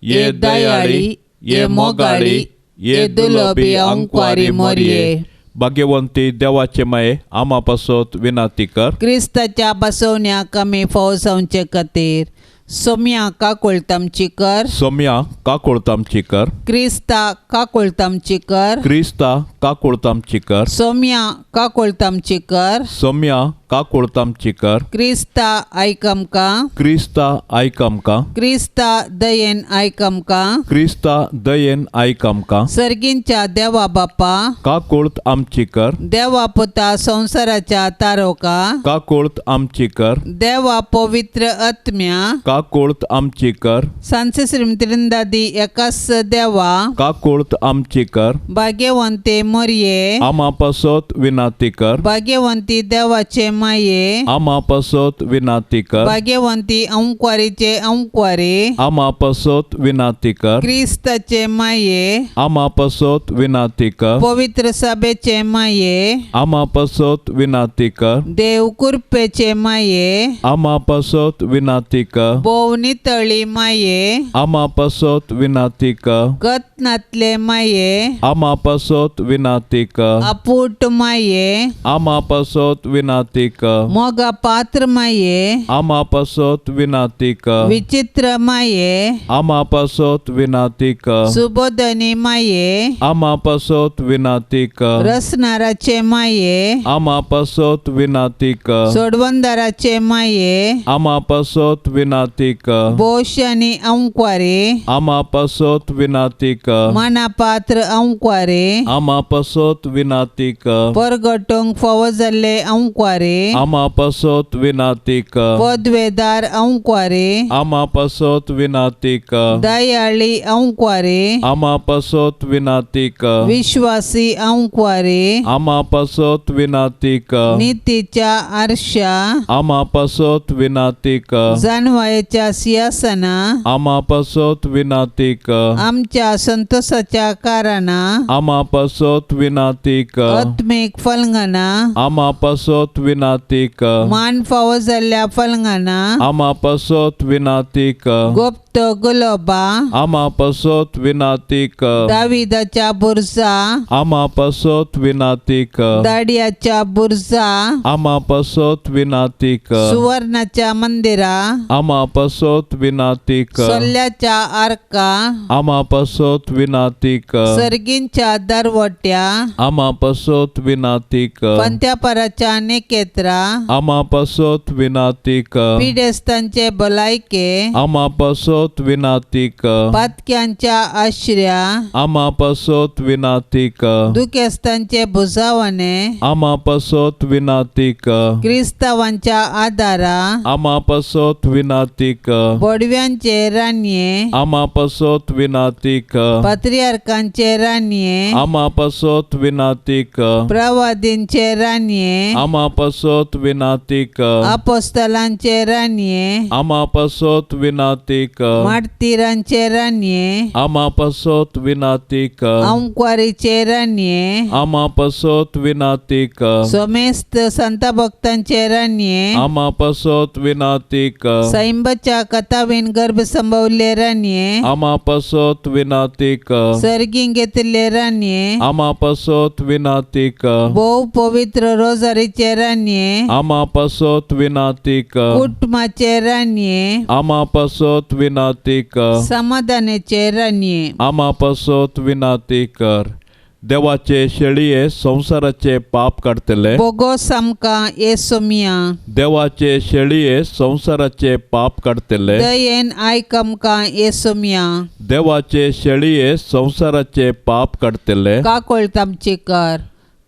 ये दयाळी, ये मोगाळी, ये दुलबी अंकवारी मोरये। भाग्यवंती देवाचे माये आमा पासत विनंती कर। क्रिस्ताच्या बसवण्याक आमी फौजावचे खातीर सोम्या काकुळतामची कर। सोम्या काकुळतामची कर। क्रिस्ता काकुळतामची कर। क्रिस्ता काकुळत आमची कर. सोम्या काकुळत आमची कर. सोम्या काकुळत आमची कर. क्रिस्ता आयक आमकां. क्रिस्ता आयक आमकां. क्रिस्ता दयेन आयक आमकां. क्रिस्ता दयेन आयक आमकां. सर्गींच्या देवा बापा काकुळत आमची कर. देवा पुता संवसाराच्या तारोका काकुळत आमची कर. देवा पवित्र आत्म्या काकुळत आमची कर. सांसे श्रीमती एकास देवा काकुळत आमची कर. भाग्यवंते मरये आमा पासत विनाती कर. भाग्यवंती देवाचे माये आमा पासत विनाती कर. भाग्यवंती अंकवारीचे अंकवारी आमा पासत विनाती कर. क्रिस्ताचे माये आमा पासत विनाती कर. पवित्र सभेचे माये आमा पासत विनाती कर. देव कृपेचे माये आमा पासत विनाती कर. भोव नितळी माये आमा पासत विनाती कर. कतनातले माये आमा पासत विनाती कर. अपूट माये आमा पासत विनाती कर. मोगा पात्र माये आमा पासत विनाती कर. विचित्र माये आमा पासत विनाती कर. सुबोधनी माये आमा पासत विनाती कर. रसनाराचे माये आमा पासत विनाती कर. सोडवंदाराचे माये आमा पासत विनाती कर. बोशानी अंकवारी आमा पासत विनाती कर. मना पात्र अंकवारी आमा पासत विनाती कर. परगटूंक फावो जाल्ले अंकवारी आमा पासत विनाती कर. पदवेदार अंकवारी आमा पासत विनाती कर. दयाळी अंकवारी आमा पासत विनाती कर. विश्वासी अंकवारी आमा पासत विनाती कर. नितीच्या आरशा आमा पासत विनाती कर. जानवायच्या सिंहासना आमा पासत विनाती कर. आमच्या संतोषाच्या कारणा आमा पासत विनाती कर. आत्मीक फलंगना आमा पासत विनाती कर. मान फावो जाल्ल्या फलंगना आमा पासत विनाती कर. गुप्त गुलोबा आमा पासत विनाती कर. दाविदाच्या बुरजा आमा पासत विनाती कर. दाडियाच्या बुरजा आमा पासत विनाती कर. सुवर्णाच्या मंदिरा आमा पासत विनाती कर. सोल्ल्याच्या आर्का आमा पासत विनाती कर. सर्गींच्या दरवट्या आमा पासत विनाती कर. पंत्यापराच्या निकेत्रा आमा पासत विनाती कर. पिडेस्तांचे भलायके आमा पासत विनाती कर. पातक्यांच्या आश्र्या आमा पासत विनाती कर. दुखेस्तांचे भुजावणे आमा पासत विनाती कर. क्रिस्तावांच्या आदारा आमा पासत विनाती कर. बोडव्यांचे रानये आमा पासत विनाती कर. पात्रियार्कांचे रानये आमा पासत विनाती कर. प्रवादींचे रानये आमा पासत विनाती कर. अपोस्तलांचे रानये आमा पासत विनाती कर. मार्तीरांचे रानये आमा पासत विनाती कर. अंकवारीचे रानये आमा पासत विनाती कर. सोमेस्त संत भक्तांचे रानये आमा पासत विनाती कर. सैंबच्या कथावीन गर्भ संभवले रानये आमा पासत विनाती कर. सर्गीं घेतिल्ले रानये आमा पासत विनाती कर. भोव पवित्र रोजारीचे रानये आमा पासत विनाती कर. कुटुंबाचे रानये आमा पासत विनाती कर. समाधानाचे रानये आमा पासत विनाती कर. देवाचे शेळये संवसाराचे पाप काडटले. बोगोस आमकां येसोमिया. देवाचे शेळये संवसाराचे पाप काडटले. दयेन आयक आमकां येसोमिया. देवाचे शेळये संवसाराचे पाप काडटले. काकोळत आमची कर.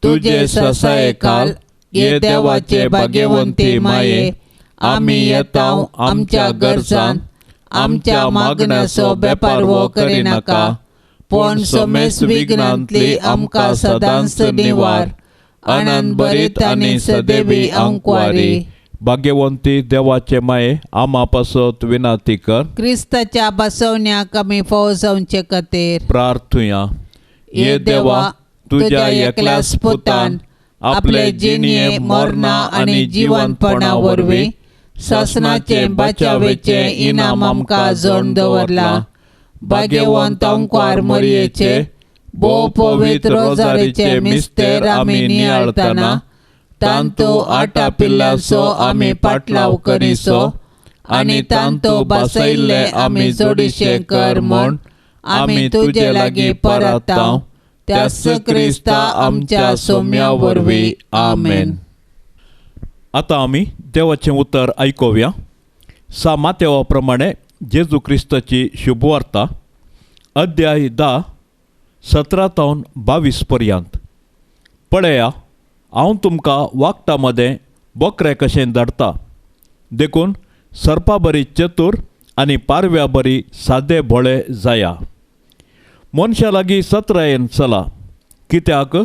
तुजे ससायेखाल ये देवाचे भाग्यवंती माये, आमी येता आमच्या गरजान आमच्या मागण्याचो बेपारवो करिनाका, पूण समेस्त विघ्नांतली आमकां सदांच निवार. आनंद भरीत आनी सदैवी अंकवारी. भाग्यवंती देवाचे माये, आमा पासत विनाती कर. क्रिस्ताच्या बसवण्याक आमी फावो जावचे खातीर प्रार्थुया. ये देवा, तुज्या एकल्याच पुतान आपले जिणये मरणा आनी जिवंतपणा वरवीं सासणाचे बचावेचे इनाम आमकां जोडून दवरला. भाग्यवंत अंकवार मरयेचे भोव पवित्र रोजारीचे मिस्तेर आमी नियाळतना तांतू आटा पिल्लाचो आमी पाटलाव करिसो आनी तांतू बसयल्ले आमी जोडीशे कर म्हूण आमी तुजे लागीं परतांव. त्याच क्रिस्ता आमच्या सोम्या वरवीं. आमेन. आतां आमी देवाचें उतर आयकुया. सा मातेवा प्रमाणे जेजू क्रिस्ताची शुभवार्ता, अध्याय 10, 17 तावन 22 पर्यंत. पळया, हांव तुमकां वागटा मदें बोकरे कशें धाडटा, देखून सर्पा बरी चतूर आनी पारव्या बरी सादे भोळे जाया. मनशा लागीं सत्रायेन चला, कित्याक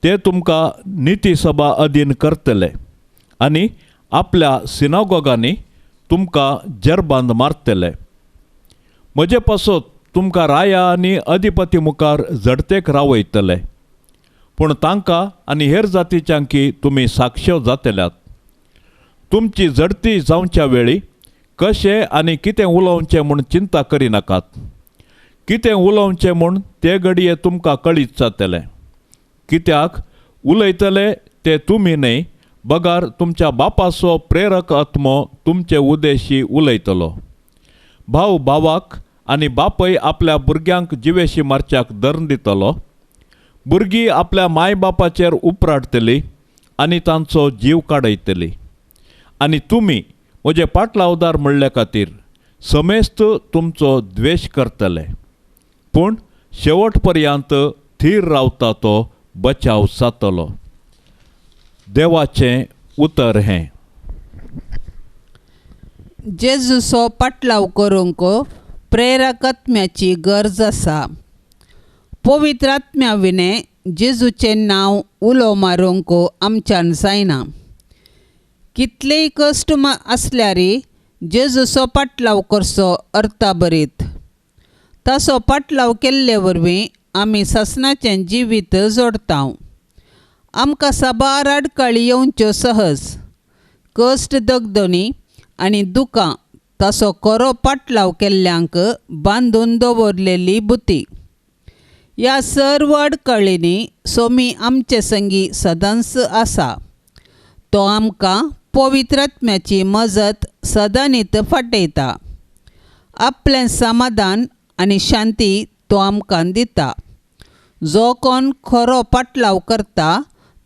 ते तुमकां निती सभा अधीन करतले आनी आपल्या सिनागोगांनी तुमकां जरबांद मारतले. म्हजे पासत तुमकां राया आनी अधिपती मुखार झडतेक रावयतले, पूण तांकां आनी हेर जातीच्यांकी तुमी साक्ष जातल्यात. तुमची झडती जावच्या वेळी कशें आनी कितें उलोवचें म्हूण चिंता करिनाकात. कितें उलोवचें म्हूण ते घडये तुमकां कळीत जातलें, कित्याक उलयतले ते तुमी न्हय, बगार तुमच्या बापाचो प्रेरक आत्मो तुमचे उदेशी उलयतलो. भाव भावाक आनी बापय आपल्या भुरग्यांक जिवेशी मारच्याक धरून दितलो. भुरगीं आपल्या माय बापाचेर उपराटतली आनी तांचो जीव काडयतली. आनी तुमी म्हजे पाटलावदार म्हणल्या खातीर समेस्त तुमचो द्वेश करतले, पूण शेवट पर्यंत थीर रावता तो बचाव जातलो. देवाचें उतर हें. जेजूचो पाटलाव करूंक प्रेरक आत्म्याची गरज आसा. पवित्र आत्म्या विणें जेजूचें नांव उलो मारूंक आमच्यान जायना. कितलेय कश्ट आसल्यार जेजूचो पाटलाव करचो अर्थाभरीत. ताचो पाटलाव केल्ले वरवीं आमी सासणाचें जिवीत जोडटा. आमकां साबार आडखळी येवच्यो सहज, कश्ट दगदणी आनी दुकां ताचो खरो पाटलाव केल्ल्यांक बांदून दवरलेली बुती. ह्या सर्व आडखळींनी सोमी आमचे संगी सदांच आसा. तो आमकां पवित्र आत्म्याची मजत सदांनीत फाटयता. आपलें समाधान आनी शांती तो आमकां दिता. जो कोण खरो पाटलाव करता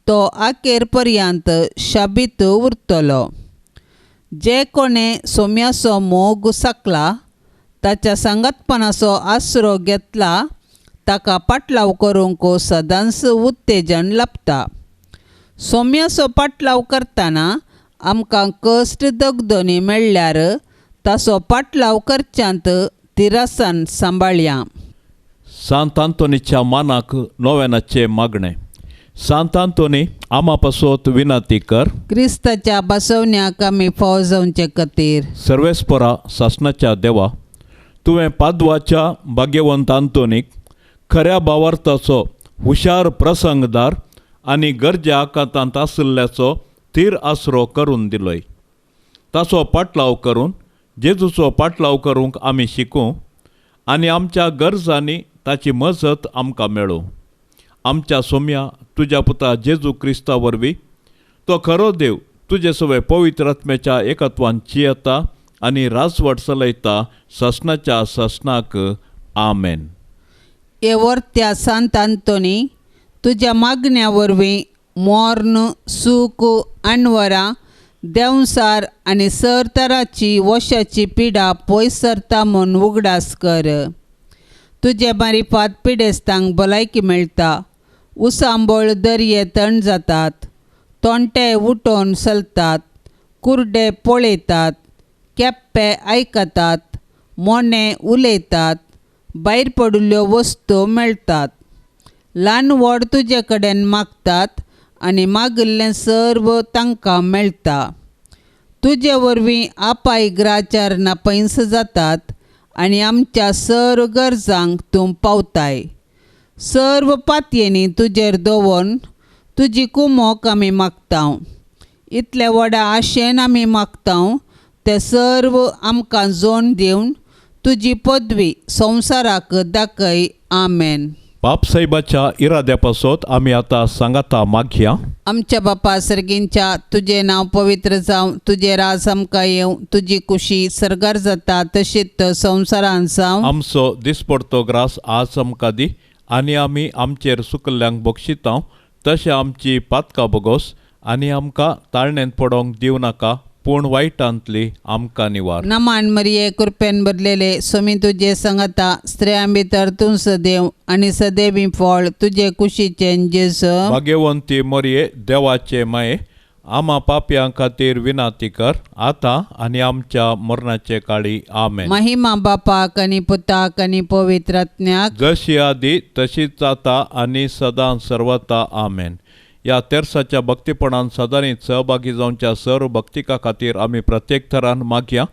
तो आखेर पर्यंत शाबीत उरतलो. जे कोणें सोम्याचो मोग साकला, ताच्या सांगातपणाचो आसरो घेतला, ताका पाटलाव करूंक सदांच उत्तेजन लाभता. सोम्याचो पाटलाव करतना आमकां कश्ट दगदणी मेळ्ळ्यार ताचो पाटलाव करच्यांत तिरासान सांबाळया. सांत आंतोनीच्या मानाक नोवेनाचें मागणें. सांत आंतोनी आमा पासत विनंती कर. क्रिस्ताच्या बसवण्याक आमी फाव जावचे खातीर. सर्वेस्परा सासणाच्या देवा, तुवें पादवाच्या भाग्यवंत आंतोनीक खऱ्या भावार्थाचो हुशार प्रसंगदार आनी गरजे आकांतांत आशिल्ल्याचो थीर आसरो करून दिलोय. ताचो पाटलाव करून जेजूचो पाटलाव करूंक आमी शिकूं आनी आमच्या गरजांनी ताची मजत आमकां मेळूं. आमच्या सोम्या तुज्या पुता जेजू क्रिस्ता वरवीं तो खरो देव तुजे सवे पवित्र आत्म्याच्या एकत्वान जियेता आनी राजवट चलयता सासणाच्या सासणाक. आमेन. हे वर्त्या सांत आंतोनी, तुज्या मागण्या वरवीं मोर्न, सूख, अणवरां, देंवसार आनी सरतराची वशाची पिडा पयस सरता म्हूण उगडास कर. तुजे मारिफात पिडेस्तांक भलायकी मेळटा, उसांबळ दर्ये तण जातात, तोंटे उठोवन चलतात, कुर्डे पळयतात, केप्पे आयकतात, मोने उलयतात, भायर पडिल्ल्यो वस्तू मेळटात. ल्हान व्हड तुजे कडेन मागतात आनी मागिल्लें सर्व तांकां मेळटा. तुजे वरवीं आपाय ग्राचार नापैंस जातात आनी आमच्या सर्व गरजांक तूं पावताय. सर्व पातयेंनी तुजेर दवरून तुजी कुमोक आमी मागता. इतले व्हडा आशेन आमी मागता ते सर्व आमकां जोण दिवन तुजी पदवी संवसाराक दाखय. आमेन. बापसाहेबाच्या इराद्या पासत आमी आतां सांगाता मागया. आमच्या बापा सर्गींच्या, तुजें नांव पवित्र जावं, तुजें राज आमकां येवं, तुजी कुशी सर्गार जाता तशीच संवसारांत जावं. आमचो दिसपडतो ग्रास आज आमकां दी आनी आमी आमचेर सुकल्ल्यांक बक्षितांव तशें आमची पातकां बोगोस आनी आमकां ताळणेंत पडोंक दिवं नाका पूण वायटांतली आमकां निवार. नमान मरिये कृपेन भरलेले स्वामी तुजे संगता स्त्रियां भितर तूं सदैव आनी सदैवी फळ तुजे कुशीचें जेजू. भाग्यवंती मरिये देवाचे माये आमा पापयां खातीर विनाती कर आतां आनी आमच्या मरणाचे काळी. आमेन. महिमा बापाक आनी पुताक आनी पवित्र आत्म्याक जशी आदी तशीच आतां आनी सदां सर्वता. आमेन. ह्या तेर्साच्या भक्तीपणान सदांच सहभागी जावच्या सर्व भक्तिका खातीर आमी प्रत्येक थरान मागया.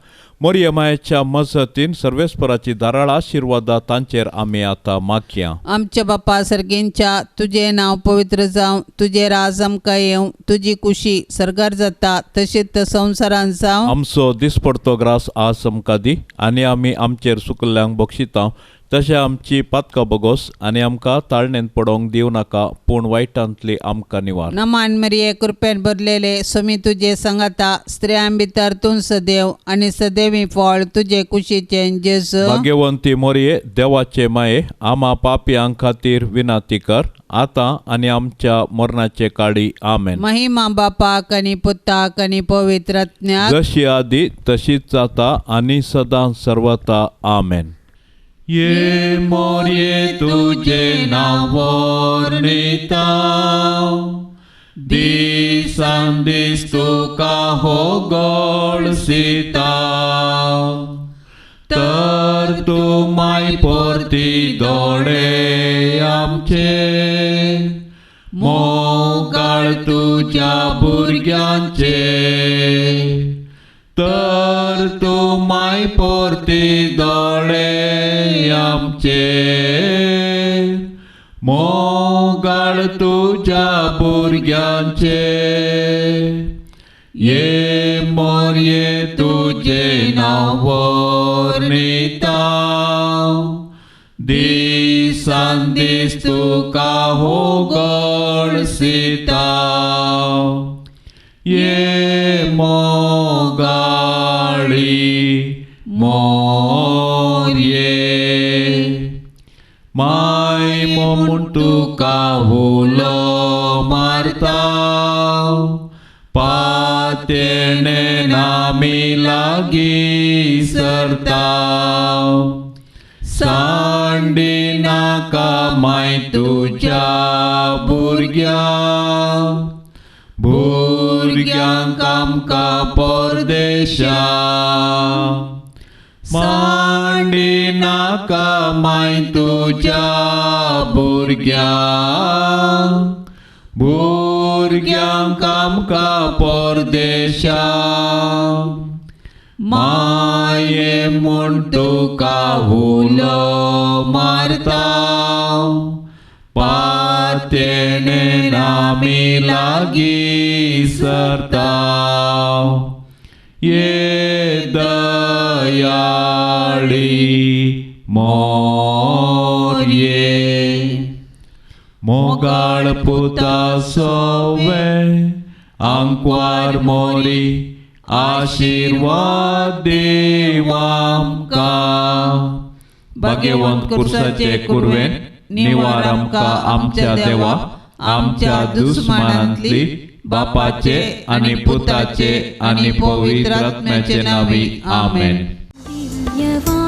मोरये मायेच्या मजतीन सर्वेस्पराची धाराळ आशिर्वादा तांचेर आमी आतां मागया. आमच्या बापा सर्गींच्या तुजें नांव पवित्र जावं, तुजें राज आमकां येवं, तुजी कुशी सर्गार जाता तशीच संवसारांत जावं. आमचो दिसपडतो ग्रास आज आमकां दी आनी आमी आमचेर सुकल्ल्यांक बक्षितांव तशें आमची पातकां बोगोस आनी आमकां ताळणेंत पडोंक दिवं नाका पूण वायटांतली आमकां निवार. नमान मरिये कृपेन भरलेले स्वामी तुजे संगता स्त्रियां भितर तूं सदैव आनी सदैवी फळ तुजे कुशीचें जेजू. भाग्यवंती मोरये देवाचे माये आमा पापयां खातीर विनाती कर आतां आनी आमच्या मरणाचे काळी. आमेन. महिमा बापाक आनी पुताक आनी पवित्र आत्म्याक जशी आदी तशीच आतां आनी सदां सर्वता. आमेन. ये मोरये तुझे नांव वर्णितां दिसान दीस तुका होगळसितां तर तूं माय परती दोळे आमचे मोगाळ तुज्या भुरग्यांचे तर तूं माय परती दोळे आमचे मोगाळ तुज्या भुरग्यांचे. ये मोरये तुजें नांव वर्णितां दिसान दीस तुका होगळसितां ये मोगाळी मोरये माय म्हूण तुका उलो मारता पातेणे नामी लागीं सरता सांडी नाका माय तुज्या भुरग्यांक भुरग्यांक आमकां परदेशा मांडी नाका माय तुज्या भुरग्यांक भुरग्यांक आमकां परदेशा माये म्हूण तुका उलो मारता पातेणे आमी लागीं सरता ये दयाळी मोरये मोगाळ पुता सोवे आंकवार मोरी आशिर्वाद देव आमकां. भाग्यवंत कुर्साचे कुरवेन निवार आमकां आमच्या देवा आमच्या दुस्मानांतली बापाचे आनी पुताचे आनी पवित्र आत्म्याचे नांवी. आमेन. दिव्यवाणी.